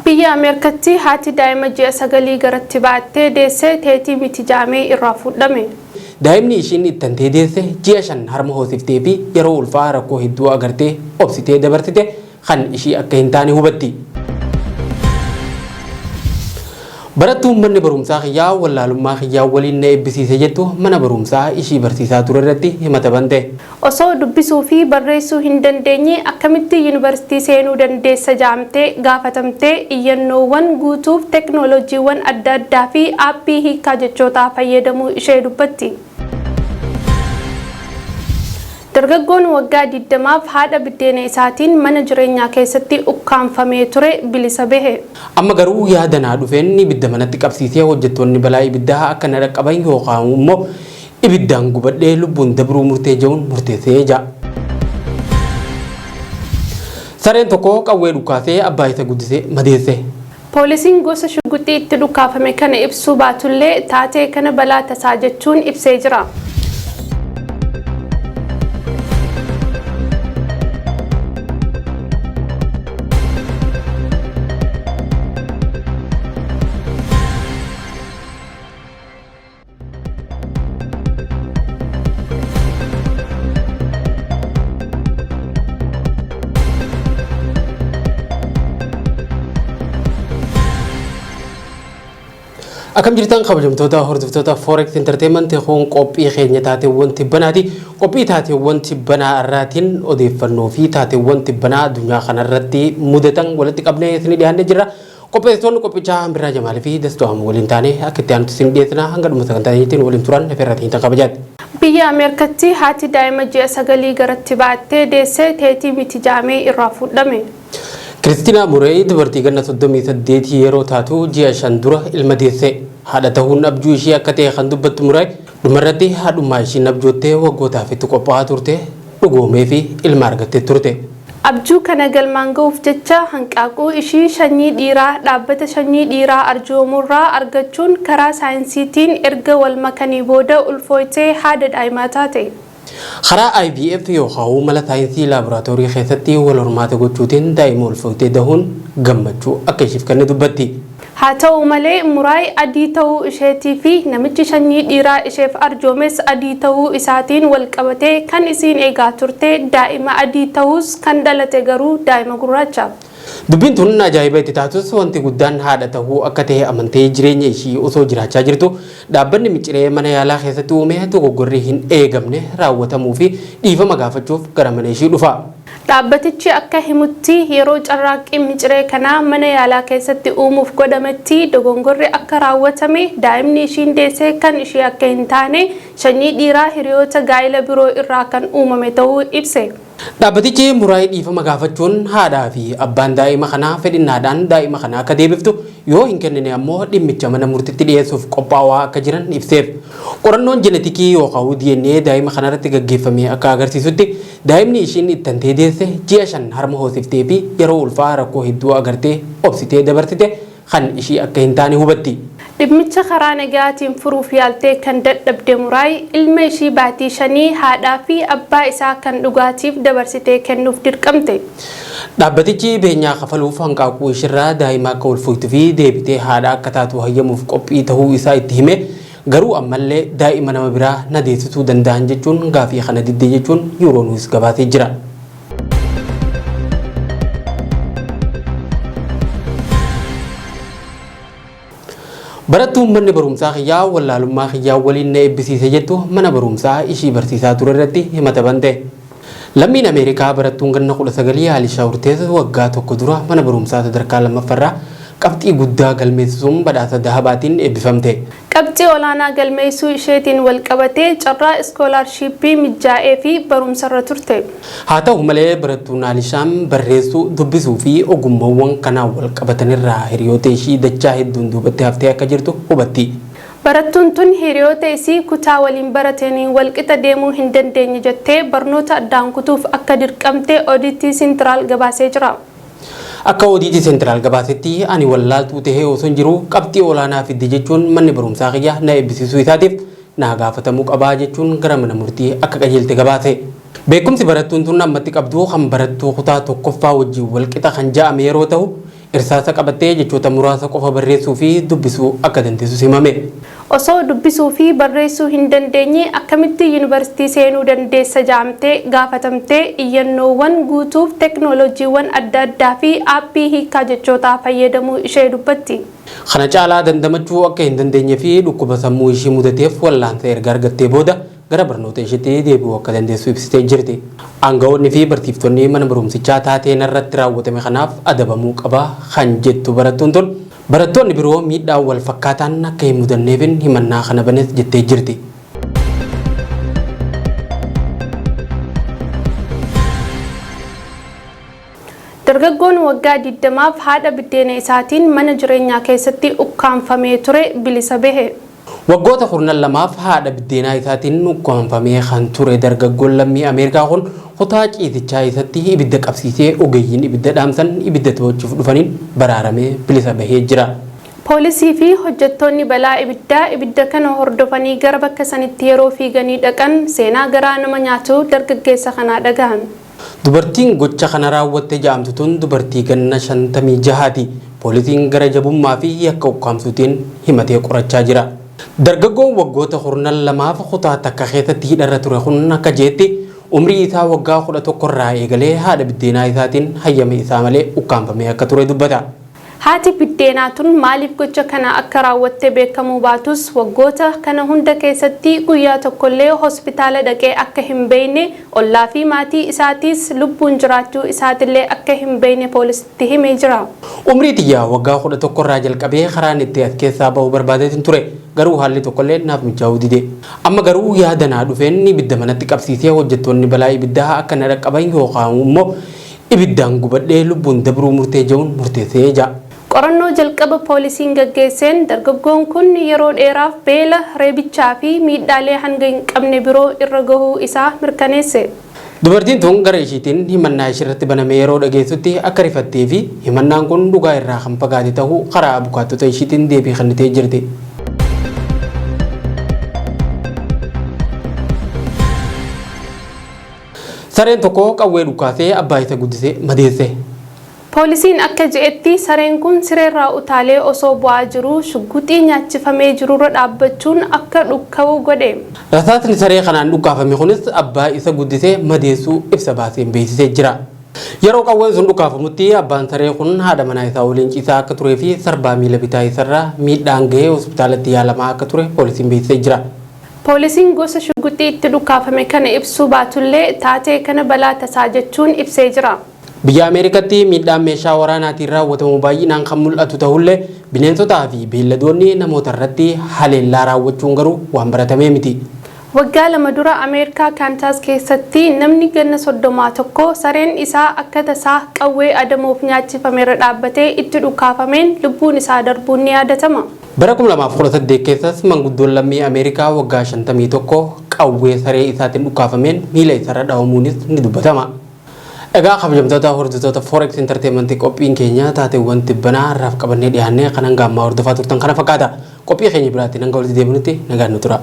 Biyya Ameerikatti haati daa'ima ji'a sagalii garatti baattee deesse teetii miti ja'amee irraa fuudhame. Daa'imni ishiin ittantee deesse ji'a 5 harma hoosiftee fi yeroo ulfaa rakkoo hedduu agartee obsitee dabarsite kan ishii akka hin taane hubatti. Barattuun manni barumsaa kiyyaa wallaalummaa kiyyaa waliin na eebbisiise jettu mana barumsaa ishii barsiisaa ture irratti himata bante. Osoo dubbisuu fi barreessuu hin dandeenye akkamitti yuunivarsiitii seenuu dandeessa ja'amtee gaafatamtee iyyannoowwan guutuuf teknooloojiiwwan adda addaa fi aappii hiikkaa jechootaa fayyadamuu ishee dubbatti. Dargaggoon waggaa 20f haadha biddeena isaatiin mana jireenyaa keessatti ukkaamfamee ture bilisa bahe. Amma garuu yaada naa dhufeen ibidda manatti qabsiisee hojjettoonni balaa ibiddaa akka na dhaqqaban yookaan immoo ibiddaan gubadhee lubbuun dabruu murtee ja'uun murteessee ja'a. Sareen tokko qawwee dhukaasee abbaa isa guddise madeesse. Poolisiin gosa shugguxii itti dhukaafame kana ibsuu baatullee taatee kana balaa tasaa jechuun ibsee jira. Akkam jirtan kabajamtoota hordoftoota Forex Entertainment, kun qophii keenya taateewwan tibbanaati. Qophii taateewwan tibbanaa irraatiin odeeffannoo fi taateewwan tibbanaa addunyaa kanarratti mudatan walitti qabnee isinii dhiyaannee jirra. Qopheessitoonni qophichaa Birraa Jamaalii fi Dastuu Ahmad waliin taanee akka itti aanutti isin dhiyeessina. Hanga dhuma sagantaa keenyattiin waliin turan affeerraa tan kabajaati. Biyya Ameerikatti haati daa'ima ji'a sagalii garatti baattee deesse teetii miti ja'amee irraa fuudhame. Kiristiinaa Muree dubartii ganna 38 yeroo taatu ji'a 5 dura ilma deesse. Haadha ta'uun abjuu ishee akka ta'e kan dubbattu Muree, dhumarratti haadhummaa ishiin abjoottee waggootaaf itti qophaa'aa turte dhugoomee fi ilma argattee turte. Abjuu kana galmaan ga'uuf jecha hanqaaquu ishii sanyii dhiiraa dhaabbata sanyii dhiiraa arjoomurraa argachuun karaa saayinsiitiin erga wal makanii booda ulfooytee haadha daa'imaa taate. Karaa IVF yookaan mala saayinsii laaboraatoorii keessatti wal hormaata gochuutiin daa'ima ulfooytee dahuun gammachuu akka ishiif kenne dubbatti. Haa ta'u malee, Muraay adii ta'uu isheetii fi namichi sanyii dhiiraa isheef arjoomes adii ta'uu isaatiin wal qabatee kan isiin eegaa turte daa'ima adii ta'us kan dhalate garuu daa'ima gurraacha. Dubbiin tun ajaa'iba itti taatus, wanti guddaan haadha ta'uu akka ta'e amantee jireenya ishii osoo jiraachaa jirtu dhaabbanni miciree mana yaalaa keessatti uume dogoggorri hin eegamne raawwatamuu fi dhiifama gaafachuuf gara mana ishii dhufa. Dhaabbatichi akka himutti, yeroo carraaqqiin miciree kanaa mana yaalaa keessatti uumuuf godhametti dogongorri akka raawwatame, daa'imni ishiin deesse kan ishee akka hin taane, sanyii dhiiraa hiriyoota gaa'ila biroo irraa kan uumame ta'uu ibse. Dhaabbatichi Muraay dhiifama gaafachuun haadhaa fi abbaan daa'ima kanaa fedhinnaadhaan daa'ima kana akka deebiftu, yoo hin kennine ammoo dhimmicha mana murtitti dhiyeessuuf qophaa'aa akka jiran ibseef. Qorannoon jenetikii yookaan DNA daa'ima kanarratti gaggeeffame akka agarsiisutti, daa'imni ishiin ittantee deesse ji'a 5 harma hoosiftee fi yeroo ulfaa rakkoo hedduu agartee obsitee dabarsite kan ishii akka hin taane hubatti. Dhimmicha karaa nagayaatiin furuuf yaaltee kan dadhabde Muraay, ilma ishii baatii shanii haadhaa fi abbaa isaa kan dhugaatiif dabarsitee kennuuf dirqamte. Dhaabbatichi beenyaa kafaluuf hanqaaquu ishirraa daa'ima akka ulfooftuu fi deebitee haadha akka taatu hayyamuuf qophii ta'uu isaa itti hime, garuu ammallee daa'ima nama biraa na deessisuu danda'an jechuun gaafii kana diddee jechuun Euronews gabaasee jira. Barattuun manni barumsaa kiyyaa wallaalummaa kiyyaa waliin na eebbisiise jettu mana barumsaa ishii barsiisaa ture irratti himata bante. Lammiin Ameerikaa barattuun ganna 19 Alishaa Urtees waggaa tokko dura mana barumsaa sadarkaa lammaffaarraa qabxii guddaa galmeessisuun badhaasa dahabaatiin eebbifamte. Qabxii olaanaa galmeessuu isheetiin wal qabatee carraa iskoolaarshiippii mijaa'ee fi barumsarra turte. Haa ta'u malee, barattuun Alishaan barreessuu, dubbisuu fi ogummaawwan kanaan wal qabatanirraa hiriyoota ishii dachaa hedduun duubatti haftee akka jirtu hubatti. Barattuun tun hiriyoota isii kutaa waliin barataniin walqixa deemuu hin dandeenye jettee barnoota addaan kutuuf akka dirqamte Oddity Central gabaasee jira. Akka Oddity Central gabaasetti, ani wallaaltuu tahee osoo hin jiru qabxii olaanaa fidde jechuun manni barumsaa kiyya na eebbisiisuu isaatiif naa gaafatamuu qabaa jechuun gara mana murtii akka qajeelte gabaase. Beekumsi barattuun tun ammatti qabdu kan barattuu kutaa tokkoffaa wajjin walqixa kan ja'ame yeroo ta'u, Irsaasa qabattee jechoota muraasa qofa barreessuu fi dubbisuu akka dandeessus himame. Osoo dubbisuu fi barreessuu hin dandeenye akkamitti yuunivarsiitii seenuu dandeessa jaamtee gaafatamtee iyyannoowwan guutuuf teeknooloojiiwwan adda addaa fi aappii hiikaa jechootaa fayyadamuu ishee dubbatti. Kana caalaa dandamachuu akka hin dandeenye fi dhukkuba sammuu ishii mudateef wallaansa erga argattee booda gara barnoota isheetti deebi'uu akka dandeessu ibsitee jirti. Aangawoonni fi barsiiftonni mana barumsichaa taateen irratti raawwatame kanaaf adabamuu qaba kan jettu barattuun tun barattoonni biroo miidhaan wal fakkaataan akka hin mudanneefin himannaa kana banes jettee jirti. Dargaggoon waggaa 20f haadha biddeena isaatiin mana jireenyaa keessatti ukkaamfamee ture bilisa bahe. Waggoota 12f haadha biddeenaa isaatiin ukkaamfamee kan ture dargaggoon lammii Ameerikaa kun kutaa ciisichaa isatti ibidda qabsiisee ogeeyyiin ibidda dhaamsan ibidda to'achuuf dhufaniin baraaramee bilisa bahee jira. Poolisii fi hojjettoonni balaa ibiddaa ibidda kana hordofanii gara bakka sanitti yeroo fiiganii dhaqan seenaa garaa nama nyaatu dargaggeessa kanaa dhagahan. Dubartiin gocha kana raawwatte jedhamtu tun dubartii ganna 56ti. Poolisiin gara jabummaa fi yakka ukkaamsuutiin himatee qorachaa jira. Dargaggoon waggoota 12f kutaa takka keessatti hidharra ture kun akka jeetti umrii isaa waggaa 11 irraa eegalee haadha biddeenaa isaatiin hayyama isaa malee ukkaamfamee akka ture dubbata. Haati biddeenaa tun maaliif gocha kana akka raawwatte beekamuu baatus waggoota kana hunda keessatti guyyaa tokkollee hospitaala dhaqee akka hin beekne ollaa fi maatii isaatiis lubbuun jiraachuu isaatillee akka hin beekne poolisitti himee jira. Umrii xiyyaa waggaa 11 irraa jalqabee karaan itti as keessaa ba'uu barbaadeetiin ture. Garuu haalli tokkollee naaf mijaa'uu dide. Amma garuu yaada naa dhufeen ibidda manatti qabsiisee hojjettoonni balaa ibiddaa akka na dhaqqaban yookaan immoo ibiddaan gubadhee lubbuun dabruu murtee jehuun murteessee jira. Qorannoo jalqaba poolisiin gaggeesseen dargaggoon kun yeroo dheeraaf beela, reebichaa fi miidhaalee hanga hin qabne biroo irra gahuu isaa mirkaneesse. Dubartiin tun gara ishiitiin himannaa ishirratti baname yeroo dhageessutti akka rifattee fi himannaan kun dhugaa irraa kan fagaate ta'uu karaa abukaattota ishiitiin deebii kennitee jirti. Sareen tokko qawwee dhukaasee abbaa isa guddisee madeesse. Poolisiin akka je'etti sareen kun sireerraa utaalee osoo bu'aa jiruu shugguxii nyaachifamee jirurra dhaabbachuun akka dhukka'u godhe. Rasaasni saree kanaan dhukaafame kunis abbaa isa guddisee madeessuu ibsa baaseen beeksisee jira. Yeroo qawween sun dhukaafamutti abbaan saree kun haadha manaa isaa waliin ciisaa akka turee fi sarbaa miila bitaa isarraa miidhaan gahee hospitaalatti yaalamaa akka ture poolisiin beeksisee jira. Poolisiin gosa shugguxii itti dhukaafame kana ibsuu baatullee taatee kana balaa tasaa jechuun ibsee jira. Biyya Ameerikaatti miidhaan meeshaa waraanaatiin raawwatamu baay'inaan kan mul'atu ta'ullee bineensotaa fi beelladoonni namoota irratti haleellaa raawwachuun garuu waan baratamee miti. Waggaa 2 dura Ameerikaa Kaansaas keessatti namni ganna 30 tokko sareen isaa akka tasaa qawwee adamuuf nyaachifamerra dhaabbatee itti dhukaafameen lubbuun isaa darbuun ni yaadatama. Bara 2018 keessas manguddoon lammii Ameerikaa waggaa 51 qawwee saree isaatiin dhukaafameen miila isarra dhawamuunis ni dubbatama. Egaa kabajamtoota hordoftoota Forex Entertainment qophiin keenya taateewwan tibbanaa har'aaf qabannee dhiyaannee kan hanga ammaa hordofaa turtan kana fakkaata. Qophii keenya biraatiin hanga walitti deebinutti nagaan nu tura.